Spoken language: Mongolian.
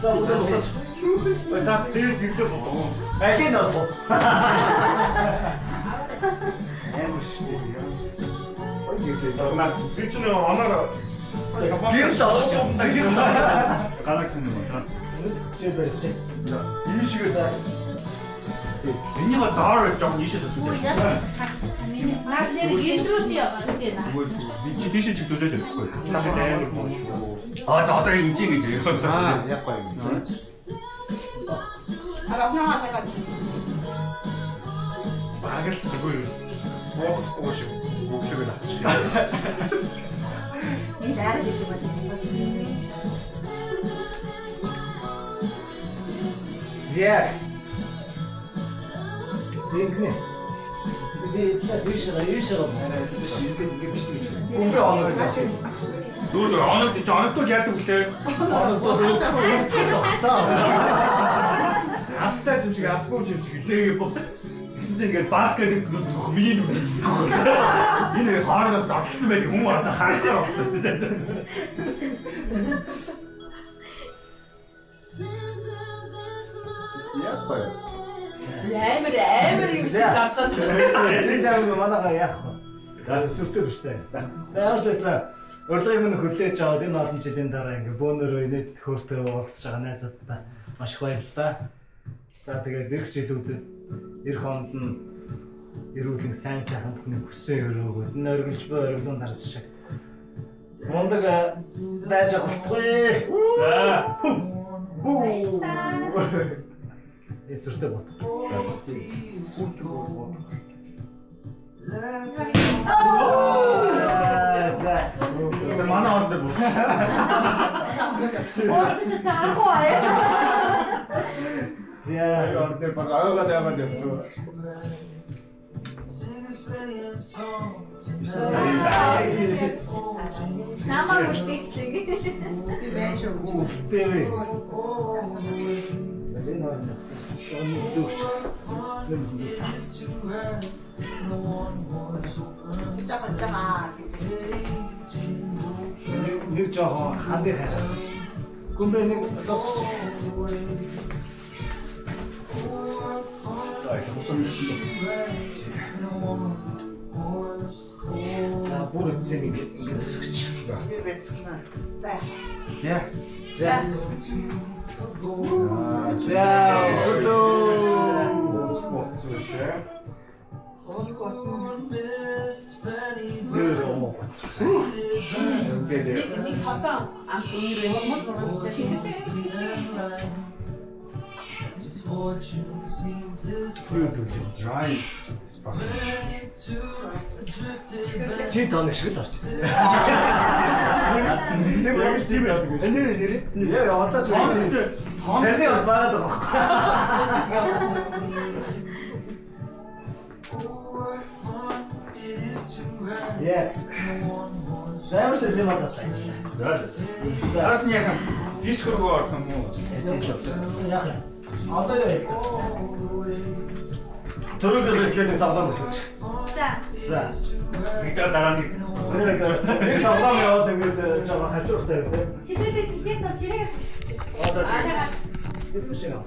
За бүгд босооч. За дээр гэрлээ болоо. Алийг нь бо. Амар шүү дээ. Наа би ч нэг оноор Гэрэл олгоч. Гэрэл олгоч. Гараг юм уу? Чи барьж. Энэ шигээ за. Энийг доор жоох нийшээ зөксөн. Наад нэр гэрэл рүү чи яваа гэдэг наа. Би чи тийшээ чиглүүлээд явчихгүй. Цаашаа амар муу шүү. Аа за одоо энэ чинь гэж. Аа яг гоё юм. Баг л зүгээр муудахгүй шиг мөглөг нь авчих. Нэг арай гэдэг байна. За. Ингэнэ. Би талаас ийшээ ийшээ Ингээд ингээд биш гэж. Гүнгээ оноо гэж. Зүгээр зүгээр оног чи оногдвол яадаг вүлээ? Азтай юм шиг азгүй юм шиг лээ бо. Гэсэн чинь ингээд баскет нөх миний нүд. Энэ хоорондоо догтлцсан байдаг хүн одоо харахаар болсон шүү дээ. Яг гоё. Амар амар юм шиг задлаад. Тэр жааг манайхаа яах вэ? Сүртэй биштэй. За ямар ч байсан урилгын минь хүлээж аваад энэ олон жилийн дараа ингээ бөөнөрөө инээд хөөртэй уулзж байгаа найзуудтай маш их баярлалаа. За тэгээд ирэх жилүүдэд ирэх онд нь эрүүлэн сайн сайхан бүхний хүссэн өрөөгөөд нь оргилж буй оргилуун дарс шиг мундаг байж болтугай. За. Э сүртэй бот. За. Манай орон дээр буусан. Ордож чи аргагүй аа. За. Орон дээр баг ойгоод ойгоод явчих. Намайг үлдээчлээ. Би байж өгч. Бэвэ. Энэ орон дөгч. Нэг жоохон хандыг хайраа. Гүмбэ нэг дуусчих. За их усан. За бүр эцсийн ингэ ингэ төсгөч. Би байцгаана. За. За. За. За. Төлөө. Зүшээ. Уулгүй болсон. Нэр оо гоц. Ингээд Нэг содон амт өнөр байна. Юу төлөө. dry spark. Чи тооны шиг л орч. Тэр яг тийм яадаг биш. Нэр нэр. Яа одоо ч таны од байгаад байгаа байхгүй. Яг. Ямар ч юм задлаа. За за. Дараас нь яг диск рүү орох юм уу? Яг юм. Одоо юу яах вэ? Төрөг эхлээд нэг тоглоом эхэлж. За. За. Гэж дараа нэг Нэг тоглоом яваад ингээд жоохон хажууртай байв те. Хэдүүлээ тэгээд нөө ширээгээс. Одоо Аа. тэр биш юм.